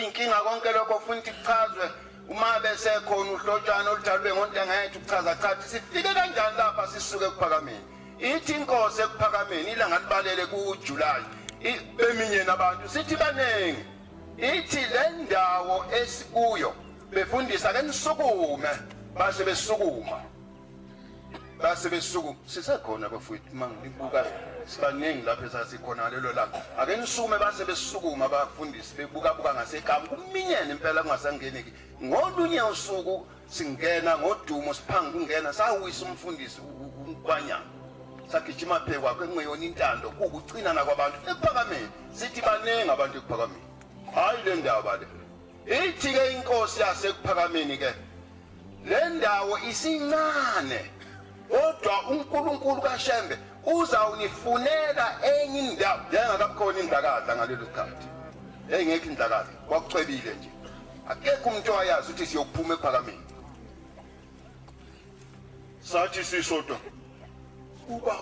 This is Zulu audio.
Kuyinkinga konke lokho, futhi kuchazwe uma besekhona uhlotshana oludalwe ngontengethu kuchaza cha sifike kanjani lapha sisuke ekuphakameni. Ithi inkosi ekuphakameni ilanga libalele kuJuly beminyeni abantu sithi baningi. Ithi le ndawo esikuyo befundisa ke nisukume, base besukuma, base besukuma. Sisekhona bafowethu, uma ngibuka sibaningi lapho esasikhona ngalelo langa. Ake nisukume, base besukuma abafundisi bebukabuka ngasekamu, kuminyene impela kungasangeneki. Ngolunye usuku singena ngodumo, siphanga ukungena, sawisa umfundisi uNkwanyana, sagijima phe kwakhe kungeyona intando, kuwukucinana kwabantu ekuphakameni. Sithi baningi abantu ekuphakameni, hhayi le ndaba le. Ithi-ke inkosi yasekuphakameni ke le ndawo isincane, kodwa uNkulunkulu kaShembe uzawunifunela enye indawo. Yayingakabukhona indlakadla ngalelo sikhathi, yayingekho indlakadla, kwakucwebile nje, akekho umuntu owayazi ukuthi siyokuphuma ekuphakameni. Sathi sisodwa ubaba